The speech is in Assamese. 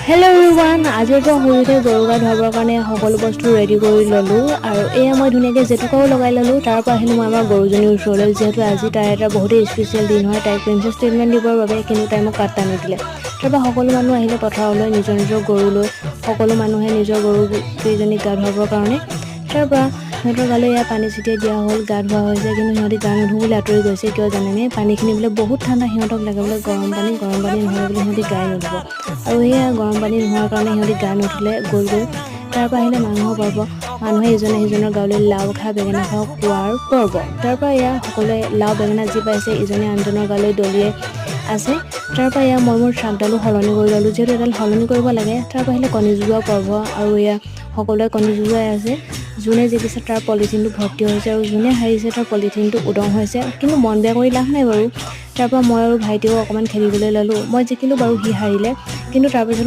হেল্ল' এভৰিৱান, আজিৰ পৰা সৰুতে গৰু গা ধুৱাবৰ কাৰণে সকলো বস্তু ৰেডি কৰি ল'লোঁ আৰু এয়া মই ধুনীয়াকৈ জেতুকাও লগাই ল'লোঁ। তাৰ পৰা আহিলোঁ মই আমাৰ গৰুজনীৰ ওচৰলৈ, যিহেতু আজি তাইৰ এটা বহুতেই স্পেচিয়েল দিন হয়, তাইক প্ৰিন্সেছ ট্ৰিটমেণ্ট দিবৰ বাবে। কিন্তু তাই মোক পাত্তা নিদিলে। তাৰপৰা সকলো মানুহ আহিলে পথাৰলৈ নিজৰ নিজৰ গৰু লৈ, সকলো মানুহে নিজৰ গৰু কেইজনীক গা ধুৱাবৰ কাৰণে। তাৰপৰা সিহঁতৰ গালৈ এয়া পানী ছটিয়াই দিয়া হ'ল, গা ধোৱা হৈছে। কিন্তু সিহঁতি গা নুধো বুলি আঁতৰি গৈছে। কিয় জানেনে? পানীখিনি বোলে বহুত ঠাণ্ডা, সিহঁতক লাগে বোলে গৰম পানী। গৰম পানী নহ'লে বোলে সিহঁতি গাই নুধুব। আৰু সেয়া গৰম পানী নোহোৱাৰ কাৰণে সিহঁতি গা নুধুলে, গ'লগৈ। তাৰপৰা আহিলে মানুহৰ পৰ্ব, মানুহে ইজনে সিজনৰ গালৈ লাও খা, বেঙেনা খাওঁ কোৱাৰ পৰ্ব। তাৰপৰা এয়া সকলোৱে লাও বেঙেনা যি পাইছে ইজনে আনজনৰ গালৈ দলিয়াই আছে। তাৰপৰা এয়া মই মোৰ চাকডালো সলনি কৰি ল'লোঁ, যিহেতু এডাল সলনি কৰিব লাগে। তাৰপৰা আহিলে কণী যুঁজোৱা পৰ্ব আৰু এয়া সকলোৱে কণী যুঁজুৱাই আছে। যোনে জিকিছে তাৰ পলিথিনটো ভৰ্তি হৈছে আৰু যোনে হাৰিছে তাৰ পলিথিনটো উদং হৈছে। কিন্তু মন বেয়া কৰি লাভ নাই বাৰু। তাৰপৰা মই আৰু ভাইটিও অকণমান খেলিবলৈ ল'লোঁ। মই জিকিলোঁ বাৰু, সি হাৰিলে। কিন্তু তাৰপিছত